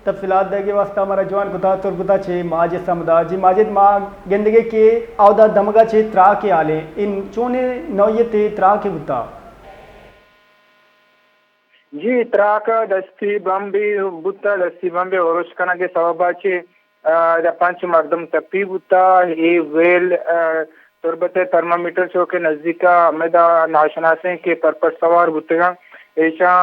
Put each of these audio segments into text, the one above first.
تفصیلات دئیگ ءِ واستہ مارا جوان کتا تربت ءَ چہ ماجد سمدا۔ جی ماجد، ما گندگ ءَ کہ اودا دمگ ءَ چہ تراک ءِ حال ایں، اے چونیں نوعیت ءِ تراک ءَ بوتا؟ جی، تراک ءَ دستی بمبے بوتا، دستی بمبے ارش کنگ ءِ سوب ءَ چہ، آ، ادا پنچ مردم ٹپی بوتا۔ اے ویل، آ، تربت ءِ تھرمامیٹر چوک ءِ نزیک ءَ ہمدا ناشناسیں کہ پرپٹ سوار بوتگاں۔ ایشاں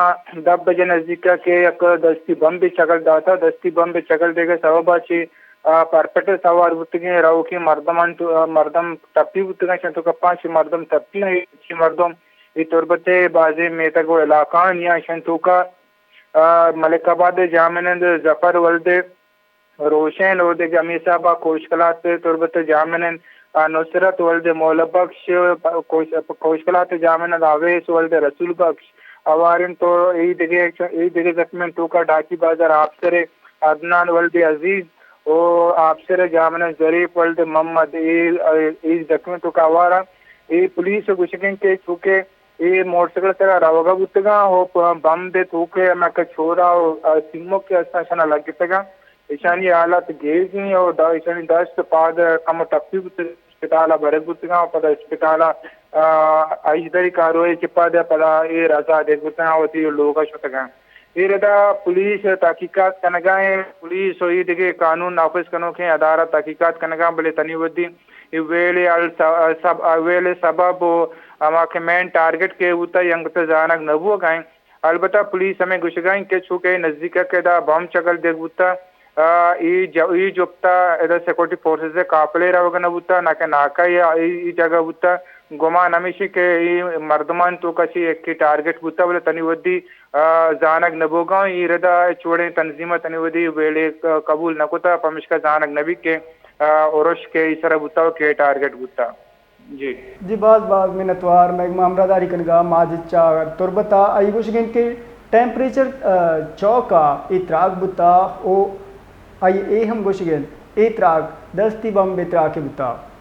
دہ بجے نزیک ءَ کہ یک دستی بمبے چگل داتا، دستی بمبے چگل دیگ ءِ سوب ءَ چہ، آ، پرپٹ سوار بوتگیں روکیں مردم انت، آ، مردم ٹپی بوتگاں، چنتو کہ پنچ مردم ٹپی انت، چی مردم اے تربت ءِ بازیں میتگ و علاقہانی انت، چنتو کہ، آ، ملک آباد ءِ جامنند ظفر ولد روشن و دگہ ہمے حساب ءَ کوشکلات تربت ءِ جامنند، آ، نصرت ولد مولا بخش، کوش-، کوشکلات ءِ جامنند اویس ولد رسول بخش، اوارن تو اے دگہ، اے دگہ زخمی توکا ڈاکی بازار آپسر عدنان ولد عزیز و آپسر جامنند ظریف ولد محمد، اے، اے زخمی توکا اوارا۔ اے پولیس گوشگیں کہ چونکہ اے موٹر سائیکل سرا روگا بوتگاں و پ-، بمب ءِ توکے ہمے کہ چورا و، آ، سیمک کہ استاں اشانا لگتگاں۔ ایشانی حالت گیج ایں و دا-، ایشانی دست پاد کم ٹپی بوتگ، اسپتال ءَ برگ بوتگاں و پدا اسپتال ءَ، آ، آئیشداری کاروائی چہ پد پدا اے رضا دیگ بوتگاں، وتی لوگ ءَ شتگاں۔ اے ردا پولیس تحقیقات کنگا ایں، پولیس و اے دگہ قانون نافذ کنوکیں ادارہ تحقیقات کنگا، بلے تنی ودی اے ویل ءِ ال-، س-، سب-، ویل ءِ سبب و ہما کہ مین ٹارگٹ کہ بوتا، اے انگت زانگ نہ بوگا ایں۔ البتہ پولیس ہمے گوشگا ایں کہ چونکہ اے نزیک ءَ کہ ادا بم چگل دیگ بوتا، آ، اے ج-، اے جپت ءَ ادا سیکورٹی فورسز ءِ قافلے روگ نہ بوتا، نہ کہ ناکہ یا اے، اے جگہ بوتا۔ گمان ہمیشی کہ اے مردمان توکا چہ یکے ٹارگٹ بوتا، بلے تنی ودی، آ، زانگ نہ بوگا ایں۔ اے ردا چوڑیں تنظیم ءَ تنی ودی ویل ءَ قبول نہ کتا، پمشکا زانگ نہ بی کہ، آ، ارش کہ اے سرا بوتا و کہ ٹارگٹ بوتا۔ جی۔ جی، باز باز منتوار مئے گوما ہمراہداری کنگا ماجد چاغر۔ تربت ءَ آئی گوشگ انت کہ ٹیمپریچر، آ، چوک ءَ اے تراک بوتا و آئی اے ہم گوشگ انت اے تراک دستی بمب ءِ تراکے بوتا۔